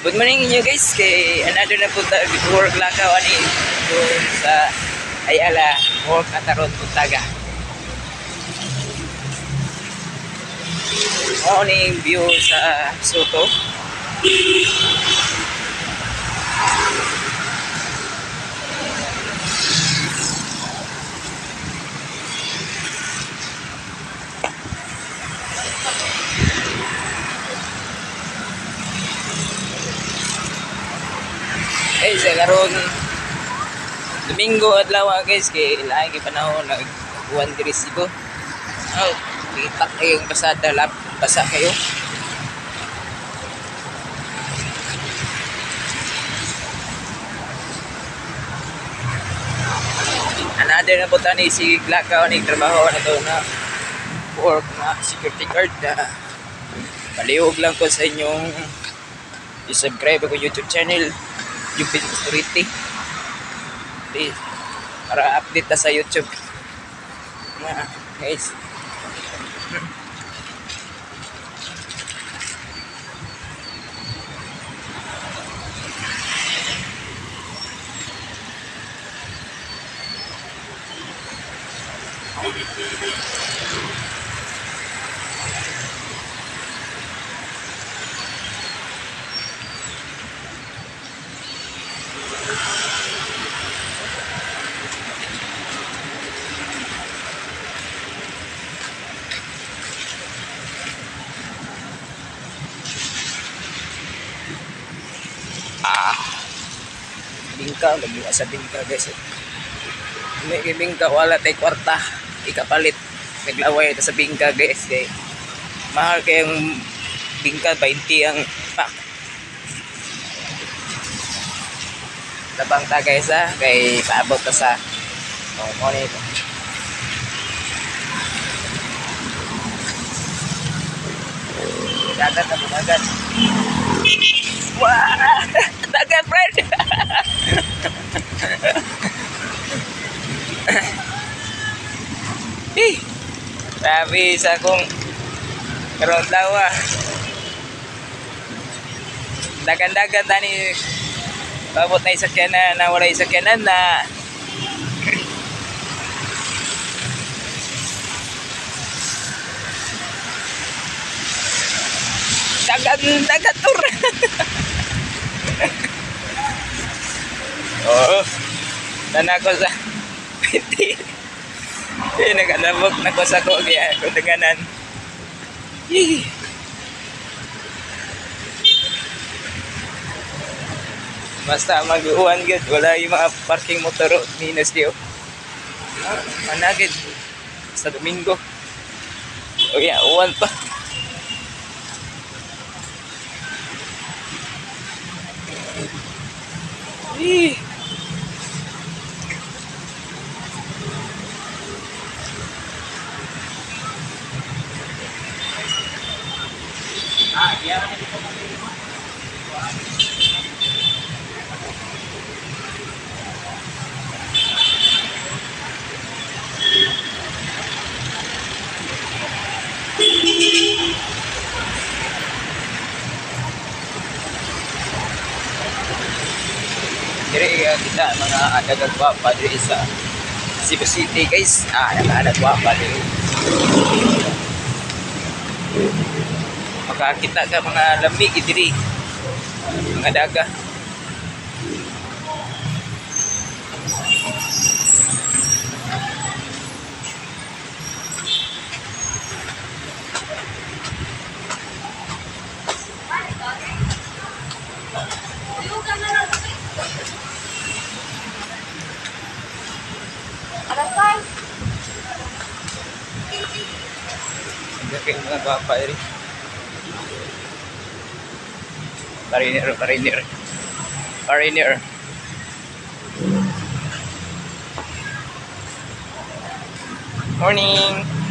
Good morning inyo guys, kay another na punta work lakaw ani doon sa Ayala, work na taron puntaga. Mao ni view sa Soto. Eh, sa karon Domingo adlaw guys, kay lain kay panahon nag-uwan diri Cebu. Oh, kita kayong pasada lap, basa kayo. Another na po tani si Glakaw ni trabaho na to na work na security guard na palihog lang ko sa inyong i-subscribe ako YouTube channel Jupin Security para update na sa YouTube na guys. Bingka, lagi sa bingka guys. May bingka wala tay kwarta, ikapalit. Naglaway ta sa bingka guys kay mahal kayong bingka, 20 ang pack. Labang ta guys ha, kay paabot ta sa oh, mo ito. Dagat na dagat. Wah! Dagat friend. Eh, sabi sa akong karon dawa. Dagan-dagan tani paabot na isakyanan na wala isakyanan na. Dagan-dagan tur. Oo. Tanako sa piti. Eh, nagalabok na ko sa ko kaya kutunganan. Basta mag-uwan gud, wala yung mga parking motor minus diyo. Managid sa Domingo. O yeah, uwan pa. Eh. Diri kita mga dagagwapa diri sa Cebu City guys. Nagwapa diri. Makakita ka mga lamig diri. Mga daga. Kayo mga gwapa eri. Mariner, mariner. Mariner. Morning.